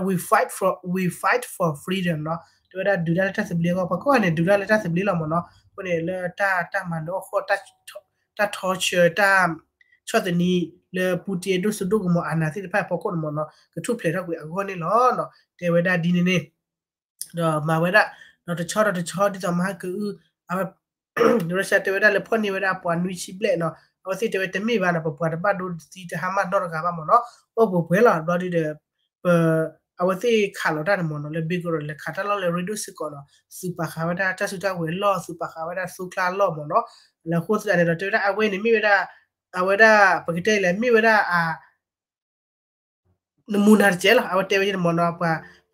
we fight for we fight for freedom နီၤ တဲဝဲဒၣ်ဒုးတၢ်လၢတၢ်သဘျ့အဂီၢ် ပှၤကိးဂၤန့ၣ် ဒုးတၢ်လၢတၢ်သဘျ့လီၤမ့ၢ်နီၤ အဃိန့ၣ်လၢတၢ်တၢ်မၤနၢၤအီၣ်ဃီၣ် တၢ် torture တၢ် ဆီၣ်သနံးလၢ Putin ဒိၣ်စိဒိၣ်ကမီၤ အာဏာ သ့ၣ်တဖၣ်အဖီခိၣ်န့ၣ်မ့ၢ်နီၤ ကထူၣ်ဖျဲးထီၣ်ကွံာ်အဂီၢ်န့ၣ်လီၤနီၤ တဲဝဲဒၣ်ဒ်န့ၣ်န့ၣ် ဒီးမၤဝဲဒၣ် ဒီးတဆီဒီးတဆီ ဒ်သိးမဟါကအု အဝဲ Russia တဲဝဲဒၣ်လၢဖီၣ်န့ၢ်ဝဲဒၣ်ပှၤနွံဆံဘျဲၣ်နီၤ အဝဲသ့ၣ်တဲဝဲတမ့ၢ်ဘၣ်နီၤ ပပှၤတဘၣ်ဒိတသံတဟါမၢ်နီတဂၤဘၣ်မ့ၢ်နီၤ အိၣ်ပှဲၤပှဲၤလီၤ ဘျီဒုဒီး ပ အဝဲသ့ၣ်ခးလီၤတၢ်န့ၣ်မ့ၢ်နီၤ လၢ background လဲၤခးတၢ်လီၢ်လၢ radio စ့ၢ်ကီးနီၤ သုးပာ်ဃာ်ဝဲဒၣ်တၢ်စုတၢ်ဝဲၤလီၢ် သုးပာ်ဃာ်ဝဲဒၣ်သိကျါလီၢ်မ့ၢ်နီၤ လၢအဃိသတးန့ၣ်ဒီး တဲဝဲဒၣ်အဝဲန့ၣ်မ့ၢ်ဝဲဒၣ် အဝဲဒၣ် ပကတဲလဲၣ် မ့ၢ်ဝဲဒၣ်အ နမူနာတစဲးလီၤ အဝဲတဲဝဲန့ၣ်မ့ၢ်နီၤ ပှ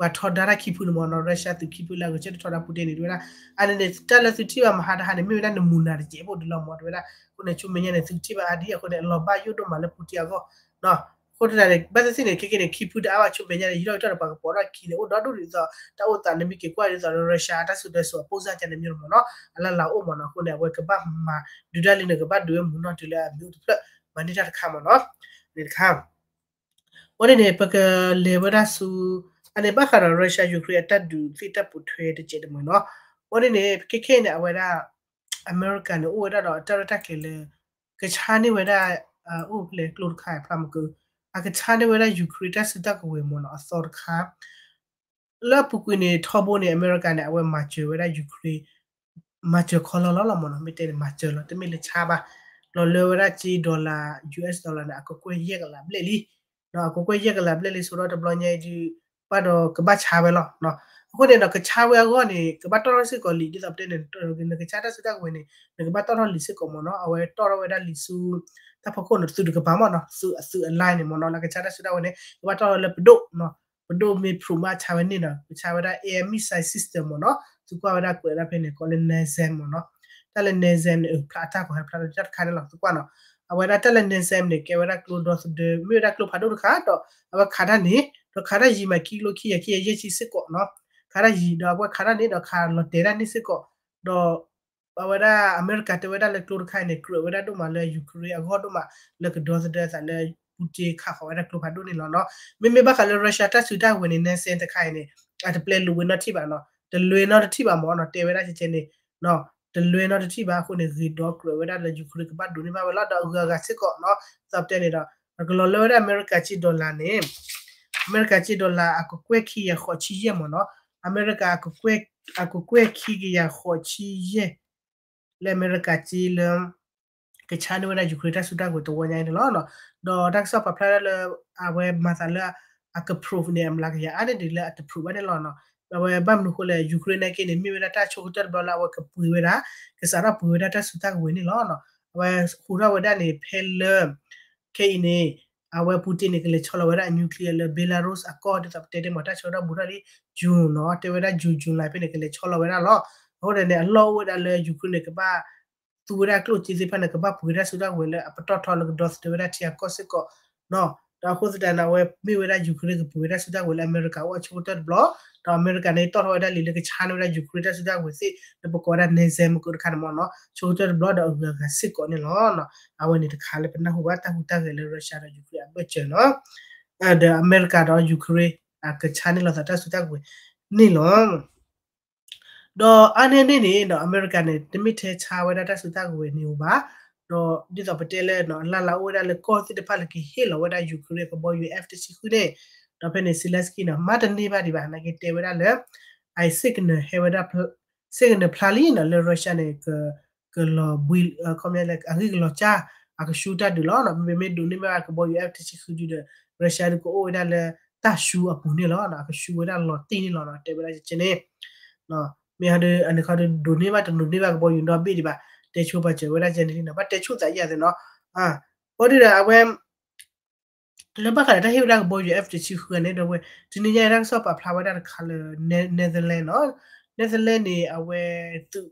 ၤထီဒါတၢ်ခံဖုန့ၣ်မ့ၢ်နီၤ Russia သုးခံဖုလၢအဂဲၤဆၢထၢၣ်ထီဒါ Putin န့ၣ် တဲဝဲဒၣ် အန့ၣ်န့ၣ် တၢ်လၢသုထံၣ်ဘၣ်မဟါတဟါန့ၣ် မ့ၢ်ဝဲဒၣ်နမူနာတစဲးဖိဒ်လီၤမ့ၢ် တဲဝဲဒၣ် အဃိန့ၣ် ဆူမဲာ်ညါန့ၣ် သုကထံၣ်ဘၣ်အါဒ် အဃိန့ၣ် အလီၤဘၣ်ယိၣ်ဒိၣ်မးလၢ Putin အဂီၢ် အဃိတၢ်န့ၣ် ဘၣ်သ့ၣ်သ့ၣ်န့ၣ် ခဲကနံၣ်န့ၣ် ခံဖုတအါဘၣ် ဆူမဲာ်ညါန့ၣ် ယံာ်ထီၣ်ယံာ်ထီၣ်ဒီး ပှၤကပိာ်ထီၣ်ခံန့ၣ် အိၣ်ဒီဒူၣ်ဒ်သိး တၢ်အိၣ်သးန့ၣ် မ့ၢ်က့ၤကွၢ်ဒ်သိးလၢ Russia တၢ်စံၣ်တဲၤတဲလီၤ အပိၢ်စၢ်ကဲန့ၣ်မ့ၢ်မ့ၢ်နီၤ အလၢ်လၢ်အိၣ်မ့ၢ်နီၤ အဃိန့ၣ် အဝဲကဘၣ်မၤဒုးတၢ်လံန့ၣ် ကဘၣ်ဒုးဝဲမုၢ်နီၢ်တုၤလၢအမံၤအိၣ်တဖျၢၣ် မၤန့ၢ်တၢ်တခါမ့ၢ်နီၤ န့ၣ်တခါ ဝဲန့ၣ်န့ၣ် ပကလဲၤဝဲဒၣ်ဆူ အန့ၣ်ဘၣ်ဃးဒီး Russia Ukraine အတၢ်ဒုးသ့ၣ်တၢ်ပိာ်ထွဲတစဲးတမ့ၢ်နီၤ ဝဲန့ၣ်န့ၣ် ခဲခဲအံၤန့ၣ် အဝဲဒၣ် အမဲရကၤန့ၣ် အိၣ်ဝဲဒၣ်ဒီးတၢ်ရဲၣ်တၢ်ကျဲၤလၢ ကဆါန့ၢ်ဝဲဒၣ် အိၣ်ဖဲလဲၣ်ကျိတခါဖျါမကၢ အကဆါန့ၢ်ဝဲဒၣ် Ukraine တၢ်စုတၢ်ကဝဲၤမ့ၢ်နီၤ အသီတခါ လၢအပူၤကွံာ်န့ၣ် ထီဘိန့ၣ် အမဲရကၤန့ၣ် အဝဲမၤစၢၤဝဲဒၣ် Ukraine မၤစၢၤခီလီလီလီၤမ့ၢ်နီၤ မ့ၢ်တဲန့ၣ် မၤစၢၤလီၤ တမ့ၢ်လၢဆါဘၣ် လီၤလၢဝဲဒၣ်က့ dollar US dollar န့ၣ် အကကွဲၢ်ယဲၢ်ကလးဘျဲၣ်လံ အကကွဲၢ်ယဲၢ်ကလးဘျဲၣ်လံ ဆိဒီးတဘျီညါအံၤဒုး ဘၣ်ဒီးကဘၣ်ဆါဝဲလီၤ အဃိန့ၣ်ဒီး ကဆါဝဲအဂီၢ်န့ၣ် ကဘၣ်တီၣ်ထီၣ်စ့ၢ်ကီးလံာ် ဒ်သိးပတဲန့ၣ် နကဆါတၢ်စုတၢ်ကဝဲၤန့ၣ် နကဘၣ်တီၣ်ထီၣ်လံာ်စ့ၢ်ကီးမ့ၢ်နီၤ. အဝဲတီၣ်ထီၣ်ဝဲဒၣ်လံာ်ဆူ တၢ်ဖီခိၣ်န့ၣ် သုးတကပၤမ့ၢ်နီၤ, သုးအသုး အ line န့ၣ်မ့ၢ်နီၤ, လၢကဆါတၢ်စုတၢ်ကဝဲၤန့ၣ် ကဘၣ်တီၣ်ထီၣ်လၢပဒိၣ်နီၤ, ပဒိၣ်မ့ၢ် proof မ့ၢ်ဆါဝဲန့ၣ်ဒီး ကဆါဝဲဒၣ် air missile system မ့ၢ်နီၤ, သုကွၢ်ဝဲဒၣ်ကွဲးဒၣ်ဖဲန့ၣ် ကိးလၢ NASAM မ့ၢ်နီၤ. တၢ်လၢ NASAM န့ၣ် ဖျါအတၢ်ကီၢ်ဟဲဖျါတၢ်တခါန့ၣ်လီၤ သုကွၢ်နီၤ. အဝဲဒၣ်တၢ်လၢ NASAM န့ၣ် ကဲဝဲဒၣ်ကျိဒီသဒၢ မ့ၢ်ဝဲဒၣ်ကျိဖးဒိၣ်တခါဒီး အဝဲခးတၢ်န့ၣ် ဒီးခးတၢ်ယံၤမး ခံကီၤလီၤ ခံကယၤယဲၢ်ဆံစ့ၢ်ကီးနီၤ, ခးတၢ်ယံၤဒီးအဝဲခးတၢ်န့ၣ်ဒီးခးလီၤတဲာ်တၢ်န့ၣ်စ့ၢ်ကီး, ဒီး အဝဲဒၣ်အမဲရကၤတဲဝဲဒၣ်လၢကျိတခါအံၤန့ၣ် ကြၢးဝဲဒၣ်ဒိၣ်မးလၢ Ukraine အဂီၢ်ဒိၣ်မး လၢကဒီသဒၢအသးလၢ Putin ခးဃီၤဝဲဒၣ်ကျိဖးဒိၣ်န့ၣ်လီၤနီၤ. မ့မ့ၢ်ဘၣ်ဃးလၢ Russia တၢ်စုတၢ်ကဝဲၤန့ၣ် NASAM တခါအံၤန့ၣ် အတပျဲလူၤဝဲနီတထံၣ်ဘၣ်နီၤ, တလွဲနီတထံၣ်ဘၣ်မ့ၢ်နီၤ, တဲဝဲဒၣ်ကဲကဲန့ၣ် တလွဲနီတထံၣ်ဘၣ်. အဃိန့ၣ် ဂ့ၤဒီးကြၢးဝဲဒၣ်လၢ Ukraine ကဘၣ်ဒိးန့ၢ်ဘၣ်ဝဲလီၤ. ဒီးအဂုၤအဂၤစ့ၢ်ကီးနီၤ ဒ်သိးပတဲန့ၣ်ဒီး ကလီၤလၢဝဲဒၣ်အမဲရကၤက့ dollar န့ၣ် အမဲရကၤက့ dollar အကကွဲၢ်ခံကယၤဃိးဆံယဲၢ်မ့ၢ်နီၤ, အမဲရကၤအကကွဲၢ် အကကွဲၢ်ခံကယၤဃိးဆံယဲၢ် လၢအမဲရကၤက့လၢ ကဆါန့ၢ်ဝဲဒၣ် Ukraine တၢ်စုတၢ်ကဝဲၤတဝီညါအံၤန့ၣ်လီၤ. ဒီးတၢ်ကစီၣ်ပာ်ဖျါဒၣ်လၢ အဝဲမၤသးလၢ အက proof န့ၣ် အမျးကယၤအါန့ၢ်ဒံးလၢအတ proof ဘၣ်န့ၣ်လီၤ. အဝဲဘၣ်မနုၤဃိလဲၣ် Ukraine နာ်က့န့ၣ် မ့ၢ်ဝဲဒၣ်တၢ်ဆိကတၢၢ်တဘျီလၢအဝဲကပှ့ၤဝဲဒၣ် ကစးထီၣ်ပှ့ၤဝဲဒၣ်တၢ်စုတၢ်ကဝဲၤန့ၣ်လီၤ. အဝဲဟူးထီၣ်ဝဲဒၣ်န့ᣣ် ဖဲလၢ ခဲအံၤန့ၣ် အဝဲ Putin န့ၣ် ကလဲၤဆီလီၤဝဲဒၣ်အ nuclear လၢ Belarus အကီၢ် ဒ်သိးပတဲဒ်မ့ၢ် တၢ်ဆၢကတီၢ်ဘူးထီၣ်လံ June နီၤ, တဲဝဲဒၣ် June July ဖဲန့ၣ် ကလဲၤဆီလီၤဝဲဒၣ်လီၤ. အဃိန့ၣ်န့ၣ် အလီၢ်အိၣ်ဝဲဒၣ်လၢ Ukraine န့ၣ် ကဘၣ်သူဝဲဒၣ်ကျိၣ်စ့သ့ၣ်တဖၣ်န့ၣ် ကဘၣ်ပှ့ၤတၢ်စုတၢ်ကဝဲၤလၢအပတီၢ်ထီလၢကဒီသဒၢဝဲဒၣ်ထံအကီၢ်စ့ၢ်ကီး ဒီးအဃိသတးန့ၣ် အဝဲမ့ၢ်ဝဲဒၣ် Ukraine ကပှ့ၤဝဲဒၣ်စုတၢ်ကဝဲၤလၢအမဲရကၤအိၣ်အဆိကတၢၢ်တဘျီ, ဒီးအမဲရကၤန့ၣ် တီၣ်ထီၣ်ဝဲဒၣ်လံာ်လၢကဆါန့ၢ်ဝဲဒၣ် Ukraine တၢ်စုတၢ်ကဝဲၤသ့ၣ် လၢပကိးဝဲဒၣ် NASAM မုၢ်ကၢတခါန့ၣ်မ့ၢ်နီၤ, ဆိကတၢၢ်တဘျီဒီးအဂုၤအဂၤစ့ၢ်ကီးန့ၣ်လီၤ. အဝဲန့ၣ်တခါလၢပနၢ်ဟူဘၣ်တၢ်ဟူးတၢ်ဂဲၤလၢ Russia ဒီး Ukraine အဘၢၣ်စၢၤနီၤ, ဒီးအမဲရကၤဒီး Ukraine အကဆါန့ၢ်လိာ်သးတၢ်စုတၢ်ကဝဲၤန့ၣ်လီၤ. ဒီးအါန့ၢ်န့ၣ်န့ၣ်ဒီး အမဲရကၤန့ၣ် တမ့ၢ်ထဲဆါဝဲဒၣ်တၢ်စုတၢ်ကဝဲၤန့ၣ်ဧိၤဘၣ်, ဒီးဒ်သိးပတဲလၢ အလၢ်လၢ်အိၣ်ဝဲဒၣ်လၢကီၢ်သ့ၣ်တဖၣ်လၢကဟ့ၣ်လီၤဝဲဒၣ် Ukraine ကဘီယူၤ F တဆံဃုန့ၣ်, ဒီးဖဲန့ၣ် Zelenskyy န့ၣ် မၤတန့ၢ်ဘၣ်ဒံးဘၣ် နာ်က့တဲဝဲဒၣ်လၢ အ signal ဟဲဝဲဒၣ် signal ဖျါလံနီၤ လၢ Russia န့ၣ် ကလီၤဘှံး ခီပညီလၢအဂံၢ်ကလီၤစၢ် အကဆူတၢ်ဒုးလီၤ. မ့မ့ၢ်ဒိးန့ၢ်ဘၣ်ကဘီယူၤ F တဆံဃုဒုးဒီး Russia ဒုးကအိၣ်ဝဲဒၣ်လၢတၢ်ဆူအပူၤန့ၣ်လီၤ. အကဆူဝဲဒၣ်လီၤတံၢ်န့ၣ်လီၤ တဲဝဲဒၣ်ကဲန့ၣ် မ့ၢ်ဟီဒုး အန့ၣ်ခီဒုး ဒိးန့ၢ်ဘၣ်တဒိးန့ၢ်ဘၣ်ကဘီယူၤဒီဘ့ၣ်ဒံးဘၣ် တဲဆိပာ်စၢၤဝဲဒၣ်ကဲန့ၣ်လံနီၤ ဘၣ်တဲဆိသးယၤသ့နီၤ. အဃိဒုးဒီးအဝဲ လၢဘၣ်ဃးဒီးတၢ်ဟ့ၣ်ဝဲဒၣ်ကဘီယူၤ F တဆံဃုန့ၣ်ဒီးဝဲ တနံၤညါအံၤတၢ်ကစီၣ်ပာ်ဖျါဝဲဒၣ်တခါလၢ Netherlands နီၤ, Netherlands န့ၣ် အဝဲသုး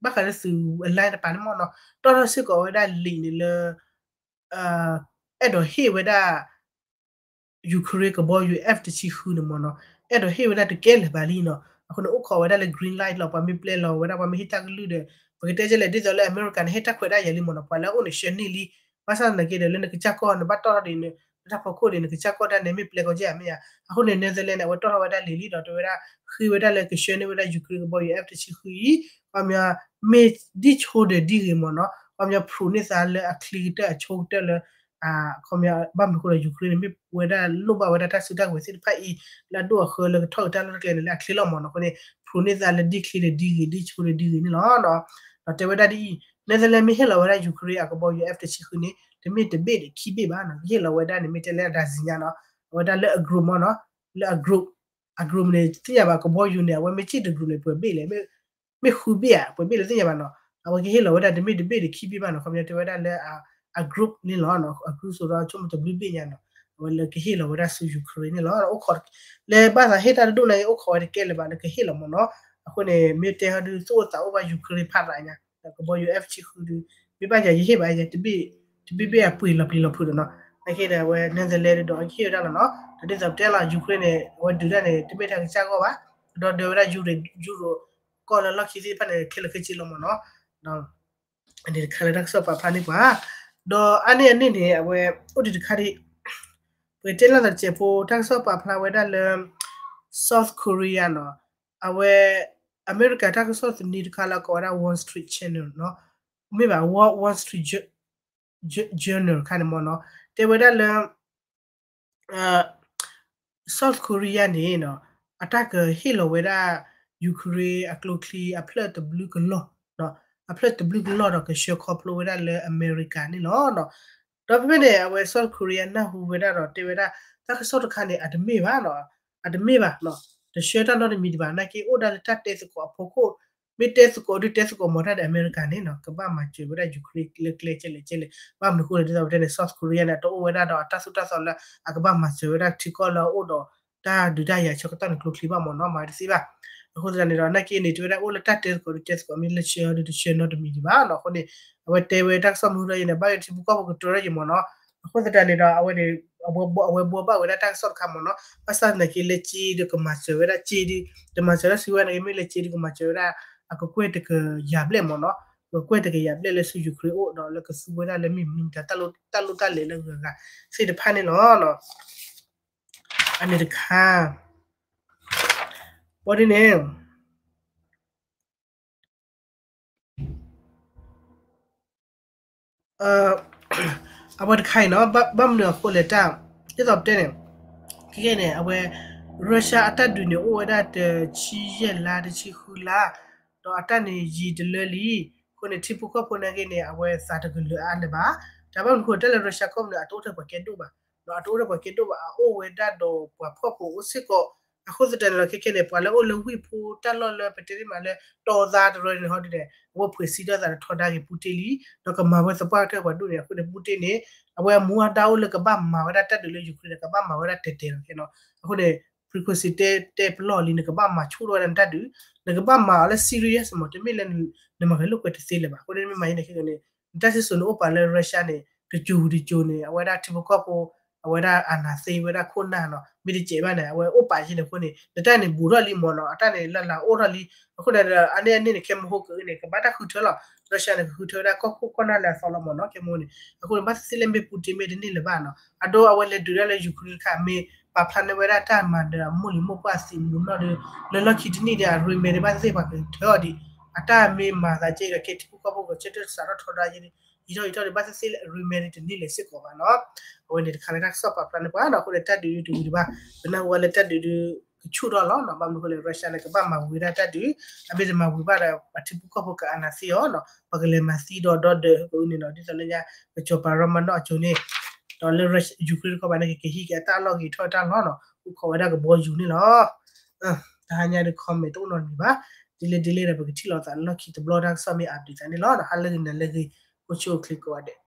ဘၣ်ဃးလၢသုးအ line တပၤန့ၣ်မ့ၢ်နီၤ တီၣ်ထီၣ်စ့ၢ်ကီးဝဲဒၣ်လံာ်န့ၣ်လၢ အဲၣ်ဒိးဟ့ၣ်ဝဲဒၣ် Ukraine ကဘီယူၤ F တဆံဃုန့ၣ်မ့ၢ်နီၤ, အဲၣ်ဒိးဟ့ၣ်ဝဲဒၣ်တကဲလၢၤဘၣ်လံနီၤ. အဃိန့ၣ် အိၣ်ခိးဝဲဒၣ်လၢ green light လီၤ. ပှၤမ့ၢ်ပျဲလီၤဝဲဒၣ် ပှၤမ့ၢ်ဟ့ၣ်တၢ်ကလုၢ်ဒီး ပကတဲကဲလဲၣ် ဒ်သိးလၢအမဲရကၤန့ၣ် ဟ့ၣ်တၢ်ခွဲးတၢ်ယာ်လံမ့ၢ်နီၤ, ပှၤလၢအအိၣ်န့ၣ် ဆှၢန့ၢ်လံ. ဘၣ်ဆၣ်သနာ်က့ဒီး လၢနကစၢ်ကီၢ် နဘၣ်တီၣ်ထီၣ်ဒ်န့ၣ် လၢတၢ်ဖီခိၣ်ဒ်န့ၣ် နကစၢ်ကီၢ်တၢ်န့ၣ် မ့ၢ်ပျဲကီကဲဧါမ့ၢ်ဧါ. အဃိန့ၣ် Netherlands န့ၣ် အဝဲတီၣ်ထီၣ်ဝဲဒၣ်လံာ်လံဒီး တဲဝဲဒၣ် ဃ့ဝဲဒၣ်လၢကဆှၢန့ၢ်ဝဲဒၣ် Ukraine ကဘီယူၤ F တဆံဃုအံၤ ခီပညီ မ့ၢ်ဒ်ဆိဒီးဒ်ဂ့ၤမ့ၢ်နီၤ, ခီပညီ prove န့ၢ်သးလၢအချ့ကတၢၢ်အဆိကတၢၢ်လၢ ခီပညီ ဘၣ်မနုၤအဃိလၢ Ukraine န့ၣ် မ့ၢ်ဝဲဒၣ်လိၣ်ဘၣ်ဝဲဒၣ်တၢ်စုတၢ်ကဝဲၤသ့ၣ်တဖၣ်အံၤ လၢအဒိၣ်အဃၢလၢကထီၣ်က့ၤတၢ်လီၢ်တၢ်ကျဲန့ၣ် လၢအချ့လီၤမ့ၢ်နီၤ. အဃိန့ၣ် prove န့ၢ်သးလၢဒ်ချ့ဒီးဒ်ဂ့ၤ ဒ်ဆိဒီးဒ်ဂ့ၤန့ၣ်လီၤ. ဒီးတဲဝဲဒၣ်ဒ်အံၤ Netherlands မ့ၢ်ဟ့ၣ်လီၤဝဲဒၣ် Ukraine အကဘီယူၤ F တဆံဃုန့ၣ် တမ့ၢ်တဘ့ၣ်ဒီးခံဘ့ၣ်ဘၣ်နီၤ, ကဟ့ၣ်လီၤဝဲဒၣ်န့ၣ် မ့ၢ်တဲလၢအတၢ်စံၣ်ညါနီၤ, အဝဲဒၣ်လၢအ group မ့ၢ်နီၤ, လၢအ group အ group န့ၣ် သ့ၣ်ညါဘၣ် ကဘီယူၤန့ၣ် အဝဲမ့ၢ်စ့ၢ်တ group န့ၣ် ပှဲၤဘ့ၣ်လဲၣ်, မ့ၢ်ဃုဘ့ၣ်ဧါ ပှဲၤဘ့ၣ်လဲၣ်သ့ၣ်ညါဘၣ်နီၤ. အဝဲကဟ့ၣ်လီၤဝဲဒၣ်တမ့ၢ်တဘ့ၣ်ဒီးခံဘ့ၣ်ဘၣ်နီၤ, ခီပညီတဲဝဲဒၣ်လၢအ group န့ၣ်လီၤ, အ group စိဒီးဆိကမိၣ်တဘျုးဘ့ၣ်ညါနီၤ, အဝဲလၢကဟ့ၣ်လီၤဝဲဒၣ်ဆူ Ukraine န့ၣ်လီၤ. အိၣ်ခိး လၢဘၣ်သးဟ့ၣ်တၢ်တဒိၣ်န့ၣ် အိၣ်ခိးဝဲတကဲလၢၤဘၣ်လၢကဟ့ၣ်လီၤမ့ၢ်နီၤ. အဃိန့ၣ် မ့ၢ်တဲဟီဒုး သူၣ်အိၣ်သးအိၣ်ဘၣ် Ukraine ဖးသးညါ, ကဘီယူၤ F တဆံဃုဒုး မ့ၢ်ဘၣ်ယၤယဟ့ၣ်ဘၣ်ယၤ တဘ့ၣ် တဘ့ၣ်ဘ့ၣ်အပှ့ၤလီၤပျံၤလီၤဖုးဒီးနီၤ, အဟ့ၣ်ဒီးအဝဲ Netherlands ဒီးအဟ့ၣ်ဝဲဒၣ်လီၤနီၤ. ဒီးဒ်သိးပတဲလီၤ Ukraine န့ၣ် အဝဲဒုးတၢ်န့ၣ် တမ့ၢ်တၢ်ကစၢ်ဂီၢ်ဘၣ်, ဒီးဒၢဝဲဒၣ် Euro Euro ကီၢ်လၢလီၢ်ခံသ့ၣ်တဖၣ်န့ၣ် ခဲလၢာ်ခဲဆ့လီၤမ့ၢ်နီၤ. အန့ၣ်တခါလၢတၢ်ကစီၣ်ပာ်ဖျါန့ၢ်ပှၤ, ဒီးအါန့ၢ်အန့ၣ်န့ၣ် အဝဲအိၣ်ဒံးတခါဒံး, ပကတဲလီၤသးတစဲးဖိ တၢ်ကစီၣ်ပာ်ဖျါဝဲဒၣ်လၢ South Korea နီၤ, အဝဲ အမဲရကၤတၢ်ကစီၣ်သန့တခါလၢအကိးဝဲဒၣ် Wall Street Channel နီၤ, မ့ၢ်ဘၣ် Wall Wall Street Jour- Journal တခါန့ၣ်မ့ၢ်နီၤ, တဲဝဲဒၣ်လၢ South Korea န့ၣ်နီၤ, အတၢ်ကဟ့ၣ်လီၤဝဲဒၣ် Ukraine အကျိချံအဖျၢၣ်တဘျုးကလီၢ်, အဖျၢၣ်တဘျုးကလီၢ်ဒီးကဆှၢခီဖျိဝဲဒၣ်လၢအမဲရကၤန့ၣ်လီၤ. ဒီးဖဲဖဲန့ၣ် အဝဲ South Korea နၢ်ဟူဝဲဒၣ်ဒီးတဲဝဲဒၣ် တၢ်ကစီၣ်တခါန့ၣ် အတမ့ၢ်ဘၣ်နီၤ, အတမ့ၢ်ဘၣ်နီၤ, တဆှၢတၢ်နီတမံၤဒံးဘၣ် နာ်က့အိၣ်ဒၣ်လၢတၢ်တဲသကိးအဖီခိၣ် မ့ၢ်တဲသကိးဒုးတဲသကိးမၤတၢ်ဒီးအမဲရကၤန့ၣ်နီၤ ကဘၣ်မၤစၢၤဝဲဒၣ် Ukraine လၢကျဲကဲလဲၣ်ကဲလဲၣ် ဘၣ်မနုၤအဃိလဲၣ် ဒ်သိးပတဲန့ၣ် South Korea န့ၣ် တအိၣ်ဝဲဒၣ်ဒီးအတၢ်သိၣ်တၢ်သီလၢ အကဘၣ်မၤစၢၤဝဲဒၣ်ထံကီၢ်လၢအအိၣ်ဒီး တၢ်ဒုးတၢ်ယၤဆၢကတီၢ်န့ၣ်ကျိချံဘၣ်မ့ၢ်နီၤ မၤဝဲတသ့ဘၣ်. အဃိသတးန့ၣ်ဒီး နာ်က့န့ၣ် တဲဝဲဒၣ်အိၣ်လၢတၢ်တဲသကိးဒုးတဲသကိး မ့ၢ်လၢဆှၢဒုးတဆှၢနီတမံၤဒံးဘၣ်နီၤ အဃိန့ၣ် အဝဲတဲဝဲတၢ်ကစီၣ်မုၢ်ထီၣ်အံၤန့ၣ် ဘၣ်ဂ့ၤထံဖိကီၢ်ဖိကတြၢၤထီၣ်ယံၤမ့ၢ်နီၤ အဃိသတးန့ၣ်ဒီး အဝဲန့ၣ် အဝဲဘှီဘၣ်ဝဲဒၣ်တၢ်ကစီၣ်တခါမ့ၢ်နီၤ ဘၣ်ဆၣ်သနာ်က့လၢက့ဒုး ကမၤစၢၤဝဲဒၣ်က့ဒုး တမၤစၢၤဒၣ်စုဝဲန့ၣ် မ့ၢ်လၢက့ဒုး ကမၤစၢၤဝဲဒၣ် အကကွဲၢ်တကယၤဘျဲၣ်မ့ၢ်နီၤ ကကွဲၢ်တကယၤဘျဲၣ်လၢဆူ Ukraine အိၣ်ဒီးလၢကသူဝဲဒၣ်လၢမ့ၢ်မနုၤမတၤ တၢ်လိၣ်တၢ်လဲၤလၢဂၤဂၤသ့ၣ်တဖၣ်န့ၣ်လီၤ. အန့ၣ်တခါ ဘၣ်ဒ်န့ၣ် အဝဲတခါအံၤနီၤ ဘၣ်မနုၤအဃိလဲၣ်တၢ် ဒ်သိးပတဲန့ၣ် ခဲကဲန့ၣ် အဝဲ Russia အတၢ်ဒုးန့ၣ် အိၣ်ဝဲဒၣ်တဆံယဲၢ်လါ တဆံဃုလါ ဒီးအတၢ်န့ၣ်ယံာ်တလၢလံ အဃိန့ၣ် ထံဖိကီၢ်ဖိနာ်က့န့ၣ် အဝဲသးတကလုာ်အါလၢၤဘၣ်. တၢ်ဘၣ်မနုၤအဃိ တၢ်လၢ Russia ကီၢ်ပူၤန့ၣ် အတအိၣ်ထဲပှၤကဲဒိၣ်ဘၣ် ဒီးအတအိၣ်ထဲပှၤကဲဒိၣ်ဘၣ် အအိၣ်ဝဲဒၣ်ဒီးပှၤဖှီၣ်ဖိအိၣ်စ့ၢ်ကီး အဃိသတးန့ၣ်လီၤ ခဲကဲန့ၣ် ပှၤလၢအိၣ်လၢဝ့ၢ်ဖိတၢ်လီၢ်လၢပတဲသ့မးလၢ တီသါတရၢန့ၣ်ဟီဒ်န့ၣ် အဝဲဖှဲးစံးထီၣ်သးဒီးထီဒါက့ၤ Putin လံ ဒီးကမၤဝဲသပှၢ်ကတၢၢ်ပှၤဒိၣ်န့ၣ် အဃိန့ၣ် Putin န့ၣ် အဝဲအမူအဒါအိၣ်လၢကဘၣ်မၤဝဲဒၣ်တၢ်ဒုးလၢ Ukraine န့ၣ် ကဘၣ်မၤဝဲဒၣ်တဲာ်တဲာ်လီၤခဲနီၤ အဃိန့ၣ် frequency တဲတဲပလီၢ်လံ နကဘၣ်မၤဆူၣ်ထီၣ်ဝဲဒၣ်နတၢ်ဒုး နကဘၣ်မၤအီၤလၢ serious မး တမ့ၢ်လၢ နမၤဂဲၤလိာ်ကွဲတသ့လၢၤဘၣ် အဃိန့ၣ်မ့ၢ်မၤအံၤန့ၣ်ခဲကဲန့ၣ် နတၢ်စံၣ်စိၤန့ၣ်အိၣ်ပာ်လၢ Russia န့ၣ် တစိၤတစိၤန့ၣ် အဝဲဒၣ်ထံဖိကီၢ်ဖိ အဝဲဒၣ်အာဏာသိမ်းဝဲဒၣ်ခိၣ်နၢ်နီၤ မ့ၢ်တစဲးဘၣ်န့ၣ် အဝဲအိၣ်ပာ်ယဲန့ၣ်အဃိန့ၣ် နတၢ်န့ၣ်ဘူးထီၣ်လံမ့ၢ်နီၤ အတၢ်န့ၣ်လၢ်လၢ်အိၣ်ထီၣ်လံ အဃိန့ၣ်ဒီး အန့ၣ်အန့ၣ်န့ၣ် ခဲမဟိကန့ၣ် ကဘၣ်တၢ်ဃုထၢလီၤ Russia န့ၣ် ကဃုထၢဝဲဒၣ်ကီၢ်ခိၣ်ကီၢ်နၢ်လၢအသီလီၤမ့ၢ်နီၤ ခဲမဟိန့ၣ် အဃိန့ၣ် ဘၣ်သ့ၣ်သ့ၣ်လၢမ့ၢ် Putin မ့ၢ်တန့ၢ်လၢၤဘၣ်နီၤ အဒိအဝဲလဲၤဒုးဒၣ်လၢ Ukraine တခါ မ့ၢ်ပာ်ဖျါန့ၢ်ဝဲဒၣ်တၢ်မၤဒီး မိၢ်လံၤမိၢ်ပှၢ်သံးမူနီၣ်ဒီး လၢလီၢ်ခံတနံၣ်ဒီး agreement န့ၣ် ဘၣ်သ့ၣ်သ့ၣ်ပှၤကထၢအီၤဒံး အတၢ်မ့ၢ်မၤသးကဲဒီး ကဲထံဖိကီၢ်ဖိကဆၢထၢၣ်စးထီၣ်ထီဒါယဲန့ၣ် ယံာ်ထီၣ်ယံာ်ထီၣ်ဒီး ဘၣ်သ့ၣ်သ့ၣ်လၢ agreement န့ၣ် တန့ၢ်လၢၤစ့ၢ်ကီးဘၣ်နီၤ အဝဲန့ၣ်တခါလၢတၢ်ကစီၣ်ပာ်ဖျါန့ၢ်ပှၤနီၤ အဃိန့ၣ် တၢ်ဒုးတဝံၤတဘၣ် ပနၢ်ဟူဝဲလၢတၢ်ဒုးဒုး ကဆူၣ်ထီၣ်လီၤနီၤ ဘၣ်မနုၤအဃိလဲၣ် Russia န့ၣ် ကဘၣ်မၤဝံၤဝဲဒၣ်တၢ်ဒုး အမ့ၢ်တမၤဝံၤဘၣ်ဒီး ပှၤထံဖိကီၢ်ဖိကအနၢ်သ့အီၤနီၤ ပှၤကလဲၤမၤသံဒီးဒီဒၢးကအိၣ်န့ၣ်နီၤ ဒ်သိးလၢညါ ကစီၤပၤရၢမနီၣ်အစိၤန့ၣ် ဒီးလၢ Ukraine တခီဘၣ်န့ၣ် ကကဟံးက့ၤအတၢ်လီၢ်ဂ့ၤထီၣ်တၢ်လီၢ်နီၤ အိၣ်ခိးဝဲဒၣ်ကဘီယူၤန့ၣ်လီၤ တဟါညါဒီး comment တအိၣ်နီတမံၤဘၣ် ဒ်လဲၣ်ဒ်လဲၣ်ဒီး ပကထံၣ်လိာ်သးလၢလီၢ်ခံတဘျီတၢ်ကစီၣ်မ့ၢ် update သးန့ၣ်လီၤ ဟါလၢဂ့ၤနၤလၢဂ့ၤ အိၣ်ဆူၣ်အိၣ်ချ့ကိးဂၤဒဲး